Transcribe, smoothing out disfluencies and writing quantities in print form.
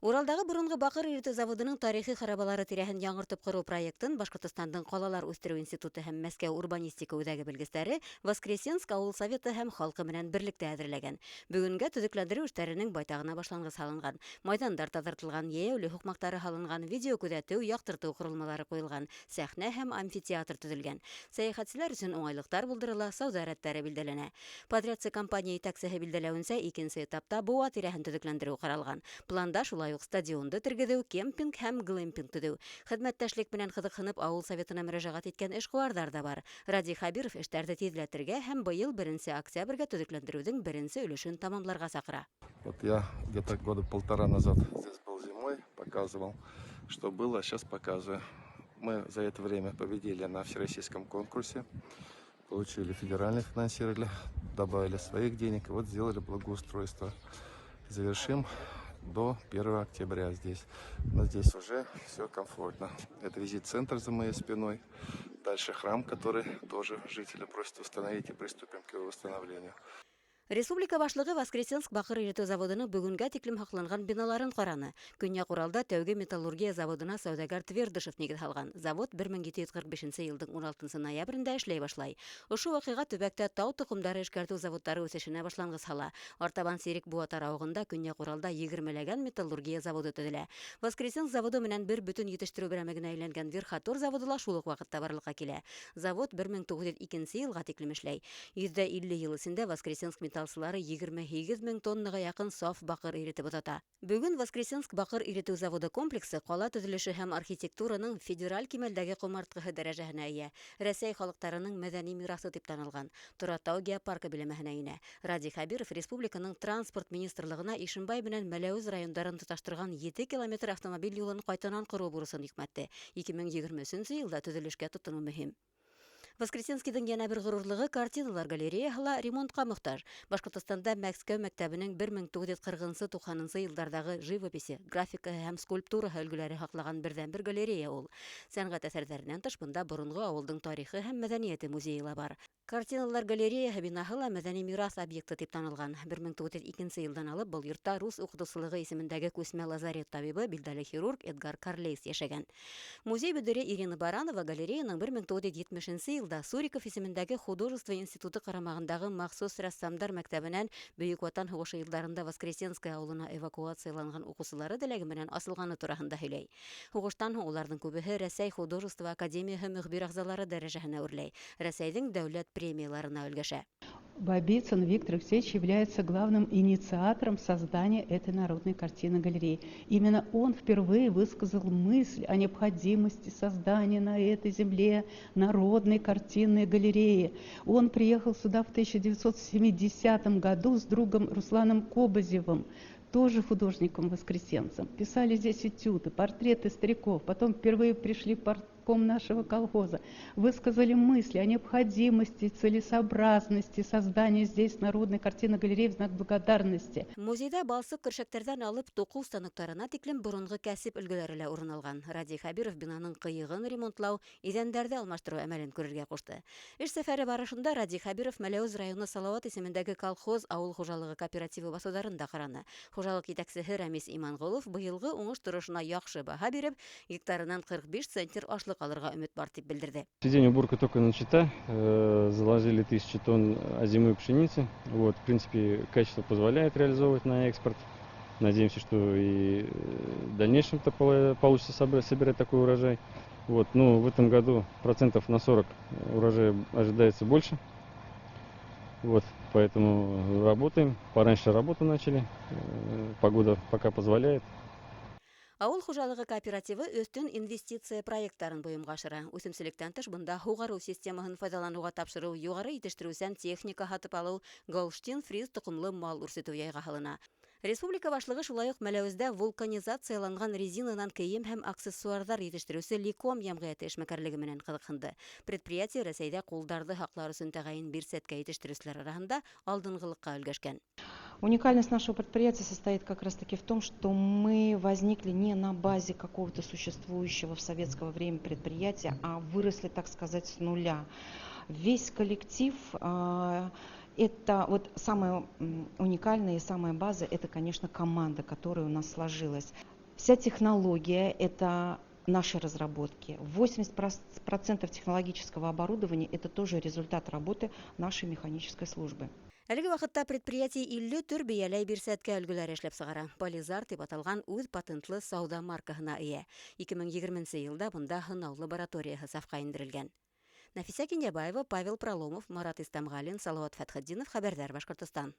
Уралдағы боронғо баҡыр иретеү заводының тарихи харабалары тирәһен яңыртып ҡороу проектын Башҡортостандың ҡалалар үҫтереү институты һәм Мәскәү урбанистика үҙәге белгестәре Воскресенск ауыл советы һәм халҡы менән берлектә әҙерләгән. Бөгөнгә төҙөкләндереү эштәренең байтағына башланғыс һалынған. Майҙандар таҙартылған, йәйәүле һуҡмаҡтары һалынған, видеокүҙәтеү, яҡтыртыу ҡоролмалары ҡуйылған, сәхнә һәм амфитеатр төҙөлгән. Сәйәхәтселәр өсөн уңайлыҡтар булдырыла, сауҙа рәттәре билдәләнә. Подрядсы компания етәксеһе билдәләүенсә, икенсе этапта быуа тирәһен төҙөкләндереү ҡаралған. Планда шулай уҡ стадионды тергеҙеү, кемпинг һәм глэмпинг төҙөү. Хеҙмәттәшлек менән ҡыҙыҡһынып ауыл советына мөрәжәғәт иткән эшҡыуарҙар ҙа бар. Радий Хәбиров эштәрҙе тиҙләтергә һәм быйыл беренсе октябргә төҙөкләндереүҙең беренсе өлөшөн тамамларға саҡыра. Вот я где-то года полтора назад здесь был зимой, показывал, что было, сейчас показываю. Мы за это время победили на всероссийском конкурсе, получили федеральное финансирование, добавили своих денег и вот сделали благоустройство. Завершим до 1 октября здесь. Но здесь уже все комфортно. Это визит-центр за моей спиной. Дальше храм, который тоже жители просят установить, и приступим к его восстановлению. Республика башлығы Воскресенск баҡыр иретеү заводының бөгөнгә тиклем һаҡланған биналарын ҡараны. Көньяҡ Уралда тәүге металлургия заводына сауҙагәр Твердышев нигеҙ һалған. Завод 1745 йылдың 16 ноябрендә эшләй башлай. Ошо ваҡиға төбәктә тау тоҡомдары эшкәртеү заводтары үҫешенә башланғыс һала. Артабан Сирек быуа тарауығында Көньяҡ Уралда егермеләгән металлургия заводы төҙөлә. Воскресенск заводы менән бер бөтөн етештереү берәмегенә әйләнгән Верхотор заводы ла шул уҡ ваҡытта барлыҡҡа килә. Завод 1902 йылға тиклем эшләй. 150 йыл эсендә Воскресенск металсылары 28 мең тоннаға яҡын саф баҡыр иретеп оҙата. Бөгөн Воскресенск баҡыр иретеү заводы комплексы ҡала төҙөлөшө һәм архитектураның федераль кимәлдәге ҡомартҡыһы дәрәжәһенә эйә. Рәсәй халыҡтарының мәҙәни мираҫы тип танылған. Торатау геопаркы биләмәһенә инә. Радий Хәбиров республиканың транспорт министрлығына Ишембай менән Мәләүез райондарын тоташтырған 7 километр автомобиль юлын ҡайтанан ҡороу бурысын йөкмәтте. 2023 йылда төҙөлөшкә тотоноу мөһим. Воскресенскийҙың йәнә бер ғорурлығы — картиналар галереяһы ла ремонтҡа мохтаж. Башҡортостанда Мәскәү мәктәбенең 1940-90 йылдарҙағы живописи, графикаһы һәм скульптураһы өлгөләре һаҡлаған берҙән-бер галерея ул. Сәнғәт әҫәрҙәренән тыш бында боронғо ауылдың тарихы һәм мәҙәниәте музейы ла бар. Картиналар галереяһы бинаһы ла мәҙәни мираҫ объекты тип танылған. 1902 йылдан алып был йортта рус уҡытыусылығы исемендәге күсмә лазарет табибы, билдәле хирург Эдгар Карлейс йәшәгән. Музей мөдире Ирина Баранова галереяның 1970 йылда Суриков исемендәге художество институты ҡарамағындағы махсус рәссамдар мәктәбенән Бөйөк Ватан һуғышы йылдарында Воскресенское ауылына эвакуацияланған уҡыусылары теләге менән асылғаны тураһында һөйләй. Һуғыштан һуң уларҙың күбеһе Рәсәй художество академияһы мөхбир ағзалары дәрәжәһенә үрләй. Рәсәйҙең дәүләт премияларына өлгәшә. Бабицын Виктор Алексеевич является главным инициатором создания этой народной картины галереи. Именно он впервые высказал мысль о необходимости создания на этой земле народной картинной галереи. Он приехал сюда в 1970 году с другом Русланом Кобозевым, тоже художником-воскресенцем. Писали здесь этюды, портреты стариков. Потом впервые пришли в партком нашего колхоза, высказали мысли о необходимости, целесообразности создания здесь народной картины галереи в знак благодарности. Музейҙа балсыҡ көршәктәрҙән алып туҡыу станоктарына тиклем боронғо кәсеп өлгөләре лә урын алған. Радий Хәбиров бинаның ҡыйығын ремонтлау, иҙәндәрҙе алмаштырыу әмәлен күрергә ҡушты. Эш сәфәре барышында Радий Хәбиров Мәләүез районы Салауат исемендәге колхоз ауыл хужалығы кооперативы баҫыуҙарын да ҡараны. Хужалыҡ етәксеһе Рәмис Иманғолов быйылғы уңыш торошона яҡшы баһа биреп, гектарынан 45 центнер ашлыҡ алырға өмөт бар тип белдерҙе. День уборка только начата. Заложили 1000 тонн озимой пшеницы. Вот, в принципе, качество позволяет реализовывать на экспорт. Надеемся, что и в дальнейшем-то получится собирать такой урожай. Вот, ну, в этом году процентов на 40 урожая ожидается больше. Вот, поэтому работаем. Пораньше работу начали. Погода пока позволяет. Ауыл хужалығы кооперативы өҫтөн инвестиция проекттарын бойомға ашыра. Үҫемселектән тыш бында һуғарыу системаһын файҙаланыуға тапшырыу, юғары етештереүсән техника һатып алыу, голштин фриз тоҡомло мал үрсетеү яйға һалына. Республика башлығы шулай уҡ Мәләүездә вулканизацияланған резинанан кейем һәм аксессуарҙар етештереүсе Ликом йәмғиәте эшмәкәрлеге менән ҡыҙыҡһынды. Предприятие Рәсәйҙә ҡулдарҙы һаҡлар өсөн тәғәйен бирсәткә етештереүселәр араһында алдынғылыҡҡа өлгәшкән. Уникальность нашего предприятия состоит как раз-таки в том, что мы возникли не на базе какого-то существующего в советское время предприятия, а выросли, так сказать, с нуля. Весь коллектив, это вот самое уникальное и самая база, это, конечно, команда, которая у нас сложилась. Вся технология – это наши разработки. 80% технологического оборудования – это тоже результат работы нашей механической службы. Әлеге ваҡытта предприятие 50 төр бейәләй бирсәткә өлгөләре эшләп сығара. Полизар тип аталған үҙ патентлы сауҙа маркаһына эйә. 2020 йылда бында һынау лабораторияһы сафҡа индерелгән. Нәфисә Кинйәбаева, Павел Проломов, Марат Истамғалин, Салауат Фәтхетдинов, Хәбәрҙәр, Башҡортостан.